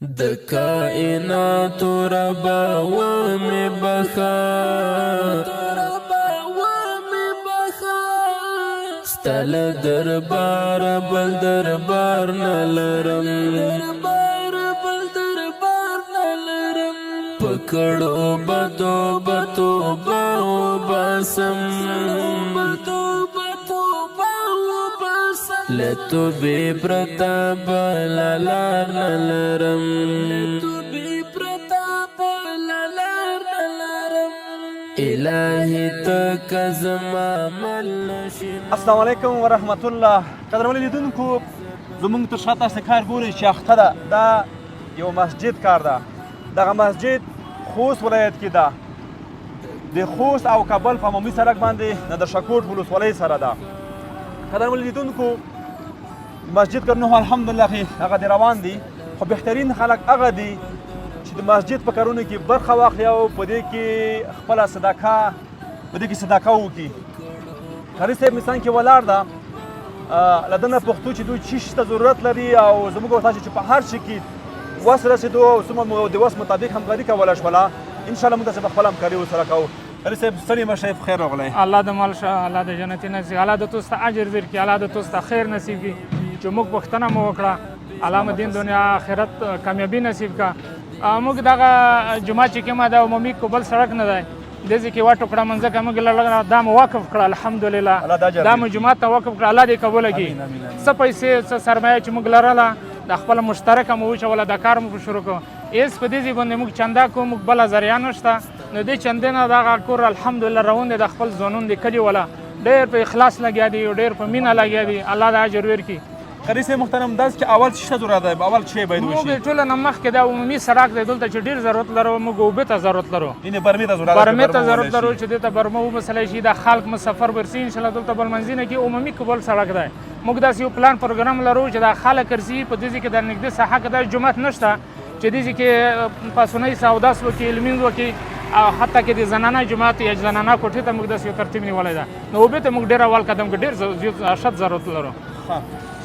د کائنات ربا و می بخا، ستل دربار بل دربار نلرم، پکړو بدو بتو باو باسم، لتو بی پرتا بل لار نلرم، الهی تک زما مل نشي. السلام علیکم ورحمت الله. قدرمن لیدونکو، زمونږ تر شا تاسو کار ګورئ چې اخته ده، دا یو مسجد کار ده. دغه مسجد خوست ولایت کې ده، د خوست او کابل په عمومي سړک باندې نادر شاکوټ ولسوالۍ سره ده. قدرمن لیدونکو، مسجد کارونه خو الحمدلله هغه د روان دي، خو بهترین خلک هغه دي چې د مسجد په کارونو کې برخه واخلي او په دې کې خپله صدقه، په دې کې صدقه وکړي. قاري صاحب مثلا کې ولاړ ده، له ده نه پوښتو چې دوی څه شي ته ضرورت لري او زموږ او تاسو چې په هر شي کې وس رسېدو او څومره مو د وس مطابق همکاري کولی شوله، انشاءالله موږ تاسې به خپله همکاري ورسره کوو. قاري صاحب، ستړي مه شئ، په خیر راغلی. الله د مل شه، الله د جنتي نصیب، الله د تاسو ته اجر درکړي، الله د تاسو ته خیر نصیب کړي چې موږ پوښتنه مو وکړه. الله مو دین دنیا آخرت کامیابي نصیب کړه. موږ دغه جمعه چې کومه د عمومي کوبل سړک نه دی، دې ځای کې یوه ټوکړه منځکه موږ لړله، دا مو وقف کړه الحمدلله، دا مو جومات ته وقف کړه، الله دې قبوله کړي. څه پیسې څه سرمایه چې موږ لرله د خپل مشترکه مو وچوله، دا کار مو په شروع کړو. هېڅ په دې ځای باندې موږ چنده کوو، موږ بله ذریعه نشته. نو دې چندې نه دغه کور الحمدلله روان دی. د خپل ځوانون د کلي والا ډېر په اخلاص لګیا دي، ډېر په مینه لګیا دي، الله د اجر ورکړي. قاري صاحب محترم، داسې چې اول څه ضرورت دی، اول څه باید وشي؟ موږ ټوله نه مخکې دا عمومي سړک دی، دلته چې ډېر ضرورت لرو، موږ اوبه ته ضرورت لرو، یعنې برمې ته ضرورت، برمې ته ضرورت لرو چې دې ته برمه وبسلی شي، دا خلک مسافر ورسي انشاءالله. دلته بل منځینه کې عمومي کبل سړک دی. موږ داسې یو پلان پروګرام لرو چې دا خلک ورسي په دې ځای کې د نږدې ساحه کې دا جومات نشته چې دې ځای کې پاسونۍ سوداس وکړي، لمونځ وکړي، او حتی کې د زنانه جومات یا زنانه کوټې ته موږ داسې یو ترتیب نیولی ده. نو اوبه ته موږ ډېر اول قدم کې ډېر اشد ضرورت لرو.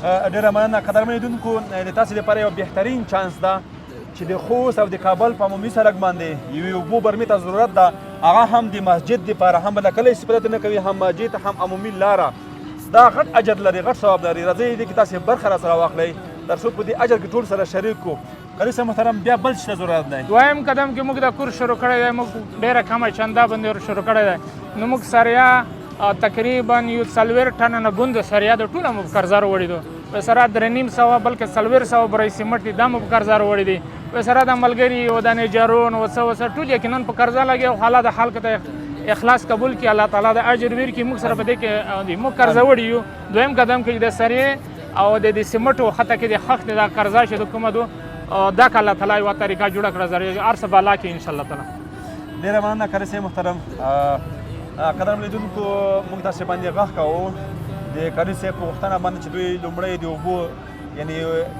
ډېره مننه. قدرمن لیدونکو، د تاسې لپاره یو بهترین چانس ده چې د خوست او د کابل په عمومي سړک باندې یوې اوبو برمې ته ضرورت ده، هغه هم د مسجد دپاره، هم به د کلی استفاده نه کوي، هم مسجد هم عمومي لاره. دا غټ اجر لري، غټ ثواب لري. راځئ دې کې تاسې برخه را سره واخلئ تر څو په دې اجر کې ټول سره شریک کړو. قاري صاحب محترم، بیا بل څه ته ضرورت دی؟ دویم قدم کې موږ دا کور شروع کړی دی، موږ ډېره کمه چنده باندې شروع کړی دی. نو موږ سریا تقریبا یو 40 ټنه نه ګوند سریا د ټوله مو په قرضه راوړي دي. سره 350 بلکې 400 برای سیمټ دي، دا مو په قرضه راوړي دي. سره د ملګري او د نجارون او څه وڅه ټول یقینا په قرضه لګي، او الله د خلکو ته اخلاص قبول کړي، الله تعالی د اجر ورکړي. موږ سره په دې کې موږ قرضه وړي یو. دویم قدم کې د سرې او د دې سیمټو حتی کې د خښتې دا قرضه چې د کومه دو دا که الله تعالی یوه طریقه جوړه کړه، زر هر څه به الله کې ان شاء الله تعالی. ډېره مننه قاري صاحب محترم. قدرمن لیدونکو، موږ تاسې باندې غږ کوو د قاري صاحب په غوښتنه باندې چې دوی لومړی د اوبو یعنې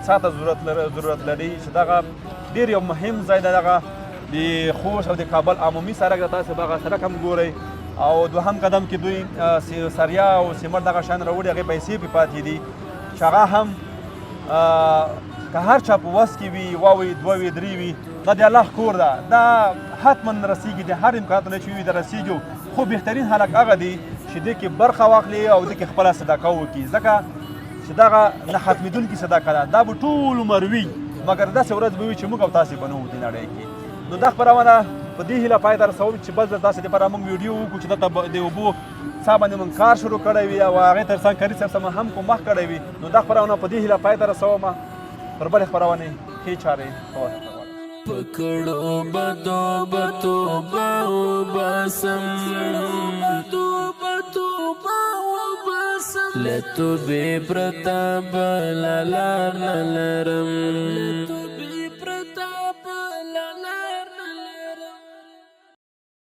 څا ته ضرورت لري چې دغه ډېر یو مهم ځای دی، دغه د خوست او د کابل عمومي سړک ده، تاسې به هغه سړک هم ګورئ. او دوهم قدم کې دوی سریا او سیمټ دغه شیان راوړي، هغې پیسې پرې پاتې دي چې هغه هم که هر چا په وس کې وي، یوه وي، دوه وي، درې وي، دا د الله کور ده، دا حتما رسیږي، د هر امکاناتو نه چې وي دا رسیږي. خو بهترین خلک هغه دي چې دې کې برخه واخلي او دې کې خپله صدقه وکړي، ځکه چې دغه نه ختمېدونکې صدقه ده، دا به ټول عمر وي، مګر داسې ورځ به وي چې موږ او تاسې به نه وو دې نړۍ کې. نو دا خپرونه په دې هیله پای ته رسوم چې بل ځل تاسې دپاره موږ ویډیو وکړو چې دلته د اوبو څاه باندې موږ کار شروع کړی وي او هغې تر څنګ قاري صاحب سره هم کومک کړی وي. نو دا خپرونه په دې هیله پای ته رسوم، تر بلې خپرونې ښې چارې ښه وخت. پکړو بدو بتو باو باسم، لتو بی پرتا بل لار نلرم.